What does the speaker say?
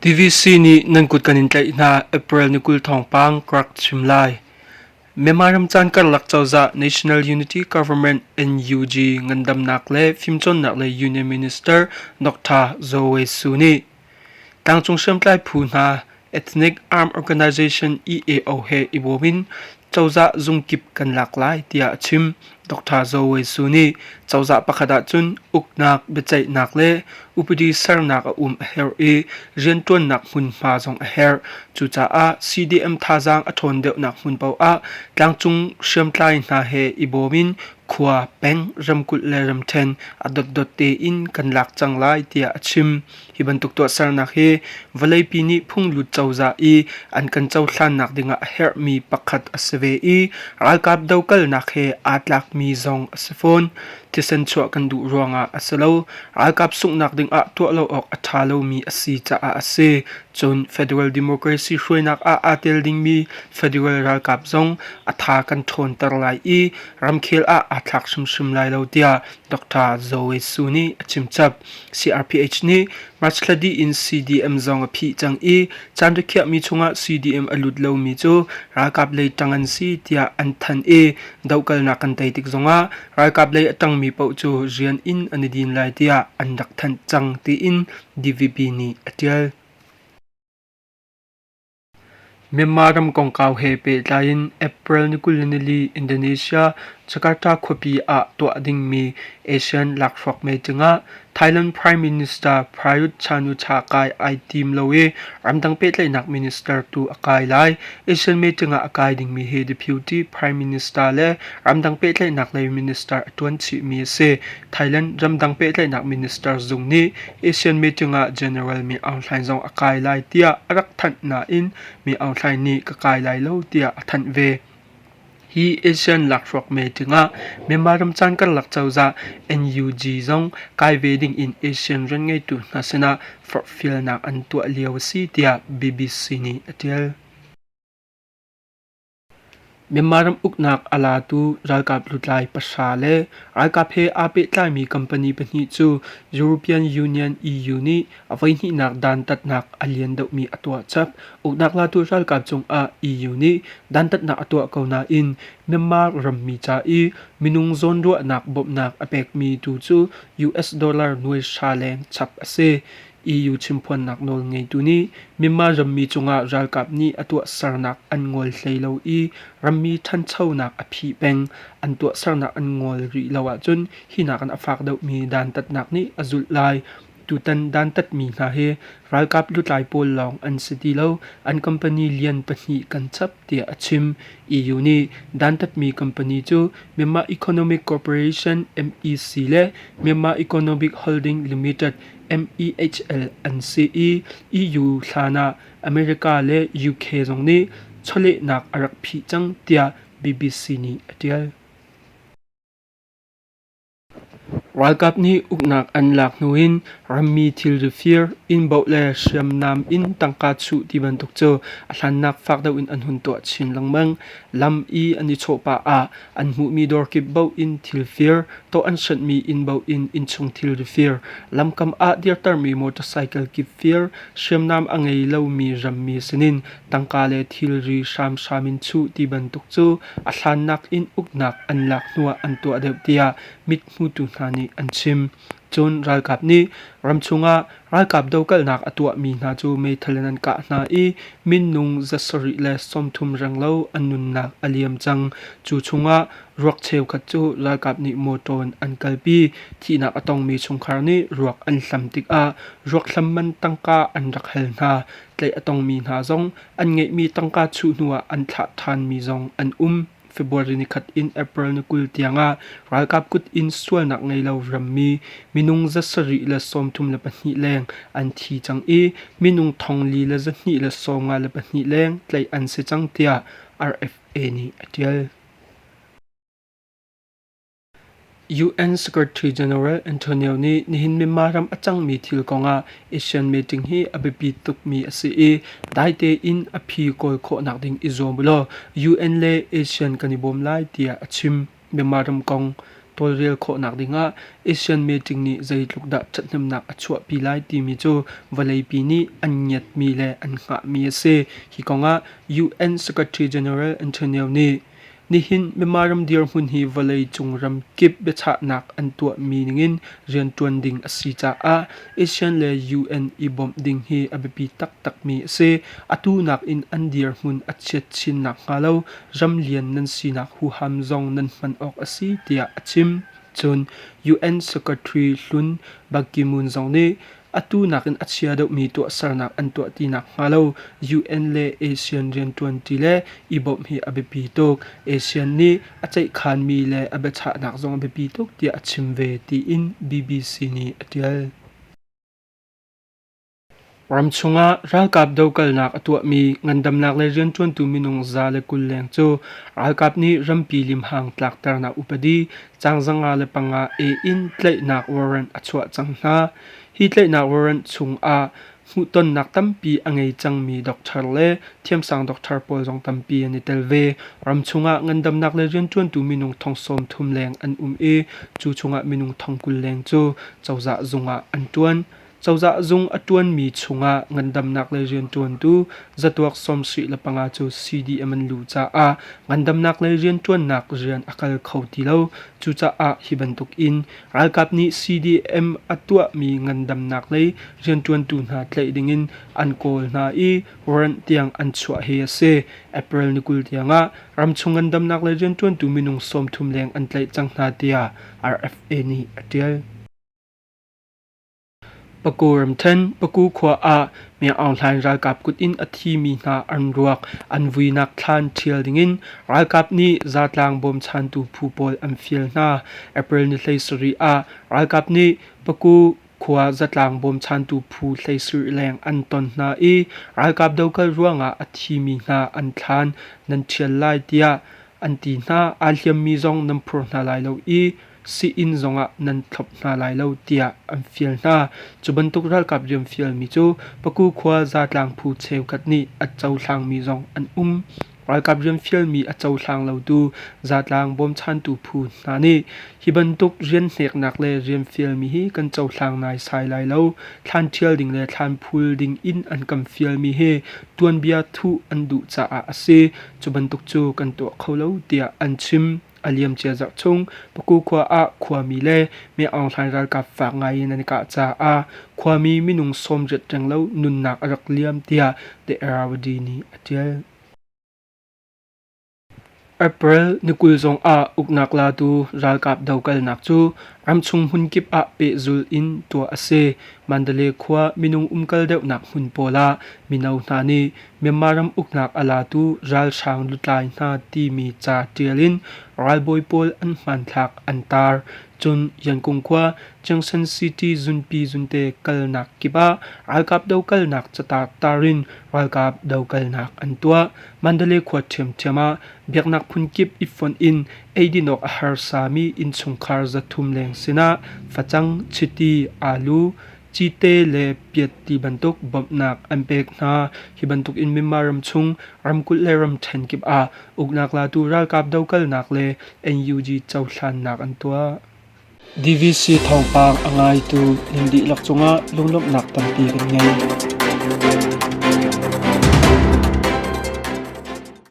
TVC nih nan kut kan in tlaih hna. April ni 20 thawngpang ka rak chim lai. Myanmar ram caan karlak cozah National Unity Government NUG ngandamnak le fimcawnnak lei Union Minister Dr. Zaw Wei Su nih tlangcung hriamtlai phu hna Ethnic Armed Organization EAO he i bawm in cozah zungkip kan lak lai tiah a chim. Dr. Zaw Wei Su nih cozah pakhat ahcun uknak, biaceihnak le upadi sernak a um a herh i rianṭuannak hmunhma zong a herh. Cucaah CDM thazaang a ṭhawn deuhnak hmun paoh ah tlangcung hriamtlai hna he i bawm in khua, peng, ramkulh le ramṭhen a dotdot tein kan lak cang lai tiah a chim. Hi bantuk tuahsernak hi vawleipi nih phunglut cozah i an kan cohlannak dingah a herhmi pakhat a si ve i ralkap dokalnak he aa tlakmi zong a si fawn. Thisen chuah kan duh ruangah a si lo. Ralkap sunghnak dingah tuah lo awk a ṭha lomi a si caah a si. Cun Federal Democracy hruainak ah aa tel dingmi Federal ralkap zong a tha kan ṭhawnter lai i ramkhel ah aa thlak hrimhrim lai lo tiah Dr. Zoe Su nih a chimchap. CRPH nih March thla dih in CDM zong a phih cang i caan rikhiahmi chungah CDM a lut lomi cu ralkap lei ṭang an si tiah an thanh i dohkalnak kan tei tik zongah ralkap lei a ṭangmi paoh cu rian in an i din lai tiah an rak thanh cang tiin DVB nih a ṭial. Myanmar ram kongkau he pehtlai in April ni 24 Indonesia, Jakarta khuapi ah tuah dingmi ASEAN lakhruak meeting ah Thailand Prime Minister Prayut Chan-o-cha kai ai tim lo i ramdang pehtlaihnak minister tu a kai lai. ASEAN meeting ah a kai dingmi hi Deputy Prime Minister le ramdang pehtlaihnak lei minister a ṭuan chihmi a si. Thailand ramdang pehtlaihnak minister zung nih ASEAN meeting ah General Min Aung Hlaing zong a kai lai tiah a rak thanh nain Min Aung Hlaing nih ka kai lai lo tiah a thanh ve. Hi ASEAN lakhruak meeting ah Myanmar ram caan karlak cozah NUG zong kai ve ding in ASEAN rianngeitu hna sinah forhfialnak an tuah lio a si tiah BBC nih a ṭial. Myanmar ram uknak a latu ralkap lutlai pahra le ralkap he aa pehtlaimi company pahnih cu European Union EU nih a voihnihnak dantatnak a lian deuhmi a tuah chap. Uknak latu ralkap cungah EU nih dantatnak a tuah ko nain Myanmar rammi ca i minung zawnruahnak bawmhnak a pekmi tu cu US dollar nuai hra leng chap a si. EU chimphuannak nawl ngeitu nih Myanmar rammi cungah ralkap nih a tuahsernak an ngol hlei lo i rammi ṭhanchonak a phih peng. An tuahsernak an ngol rih lo ahcun hi nakin a fak deuhmi dantatnak nih a zulh lai. Tutan dantatmi hna hi ralkap lutlai pawl lawng an si ti lo, an company lian pahnih kan chap tiah a chim. EU nih dantatmi company cu Myanmar Economic Corporation MEC le Myanmar Economic Holding Limited MEHL an si i EU hlan ah America le UK zong nih chawlehnak a rak phih cang tiah BBC nih a ṭial. Ralkap nih uknak an lak hnu in rammi thilri fir, inn baoh le hriamnam in tangka chuh ti bantuk cu a hlannak fak deuh in an hun tuah chin lengmang. Lam i an i chawh pah ah an hmuhmi dawr kip baoh in thil fir, tawh an hrenhmi inn baoh in innchung thilri fir, lamkam ah dirtermi motorcycle kip fir, hriamnam a ngei lomi rammi sinin tangka le thilri hramhram in chuh ti bantuk cu a hlannak in uknak an lak hnuah an tuah deuh tiah mithmutu hna nih an chim. Cun ralkap nih ramchung ah ralkap dokalnak a tuahmi hna cu meithal in an kah hna i minung 730 renglo an nunnak a liam cang. Cu chungah ruak cheukhat cu ralkap nih mawṭaw in an kalpi. Thihnak a tongmi chungkhar nih ruak an hlam tikah ruak hlam man tangka an rak hal hna. Tlaih a tongmi hna zong an ngeihmi tangka chuh hnuah an thlah ṭhanmi zong an um. February nikhat in April ni 20 tiangah ralkap kut in sualnak ngei lo rammi minung 732 leng an thi cang i minung 42,292 leng tlaih an si cang tiah RFA nih a ṭial. UN Secretary General Antonio nih nihin Myanmar ram a cangmi thil kongah ASEAN meeting hi a biapi tukmi a si i dai tein a phi kawl khawhnak ding i zuam ulaw UN le ASEAN kan i bawm lai tiah a chim. Myanmar ram kong. tawlrel khawhnak dingah ASEAN meeting nih zeitluk dah ṭhathnemnak a chuahpi lai timi cu vawleipi nih an ngiatmi le an hngahmi a si. Hi kongah UN Secretary General Antonio nih Nihin Myanmar ram dirhmun hi vawleicung ramkip biachahnak an tuahmi ningin rianṭuan ding a si caah ASEAN le UN i bawmh ding hi a biapi taktakmi a si. Atu nakin an dirhmun a chiat chin nakhnga lo ram lian nan sinak huham zong nan hman awk a si tiah a chim. Cun UN Secretary hlun Ban Ki-moon zong nih atu nakin a chia deuhmi tuahsernak an tuah ti nakhnga lo UN le ASEAN rianṭuanṭi le i bawmh hi a biapi tuk. ASEAN nih a ceihkhanmi le a biachahnak zong a biapi tuk tiah a chim ve tiin BBC nih a ṭial. Ramchung ah ralkap dokalnak a tuahmi ngandamnak lei rianṭuantu minung 120 leng cu ralkap nih rampi limhang tlakternak upadi caang 505 A in tlaihnak warrant a chuah cang hna. Hi tlaihnak warrant chung ah hmuhtonnak tampi a ngei cangmi doctor le thiamsang doctor pawl zong tampi an i tel ve. Ramchung ah ngandamnak lei rianṭuantu minung 30,000 leng an um i cu chungah minung 20,000 leng cu cozah zung ah an ṭuan. Cozah zung a ṭuanmi chungah ngandamnak lei rianṭuantu zatuak 75 cu CDM an luh caah ngandamnak lei rianṭuannak rian a kal kho ti lo. Cucaah hi bantuk in ralkap nih CDM a tuahmi ngandamnak lei rianṭuantu hna tlaih dingin an kawl hna i warrant tiang an chuah hi a si. April ni 20 tiangah ramchung ngandamnak lei rianṭuantu minung 30 leng an tlaih cang hna tiah RFA nih a ṭial. Paku ramṭhen, Paku khua ah Myo Aung Hlaing ralkap kut in a thimi hna an ruak an vuinak thlaan ṭhial dingin ralkap nih zatlang bawmchantu phu pawl an fial hna. April ni 17 ah ralkap nih Paku khua zatlang bawmchantu phu 17 leng an ton hna i ralkap dokhal ruangah a thimi hna an thlaan nan ṭhial lai tiah an ti hna. Aa hliammi zong nan phur hna lai lo i sii-inn zongah nan thlop hna lai lo tiah an fial hna. Cu bantuk ralkap rian fialmi cu Paku khua zatlang phu cheukhat nih a cohlangmi zong an um. Ralkap rian fialmi a cohlang lotu zatlang bawmchantu phu hna nih hi bantuk rian hneknak le rian fialmi hi kan cohlang naisai lai lo. Thlan ṭhial ding le thlan phul ding in an kan fialmi hi tuanbia thuh an duh caah a si. Cu bantuk cu kan tuah kho lo tiah an chim. A liamcia zarh chung Paku khua ah khuami le Myo Aung Hlaing ralkap fak ngai in an i kah caah khuami minung 80 renglo nunnak a rak liam tiah The Irrawaddy nih a ṭial. April ni 20 zong ah uknak latu ralkap dokalnak cu ramchung hmunkip ah pehzulh in tuah a si. Mandalay khua minung umkal deuhnak hmun pawl ah mino hna nih Myanmar ram uknak a latu ralhrang lutlai hna timi ca ṭial in ralbawi pawl an hmanthlak an tar. Cun Yangon khua Junction City zunpi zunte kalnak kip ah ralkap dokalnak catar tar in ralkap dokalnak an tuah. Mandalay khua ṭhiamṭhiam ah biaknak phunkip i fonh in eidin awk a harsami innchungkhar 300 leng sinah facang, chiti, aalu, cite le piat ti bantuk bawmhnak an pek hna. Hi bantuk in Myanmar ram chung ramkulh le ramṭhen kip ah uknak latu ralkap dokalnak le NUG cohlannak an tuah. DVC thawngpang a ngaitu nan dihlak cungah lunglawmhnak tampi kan ngei.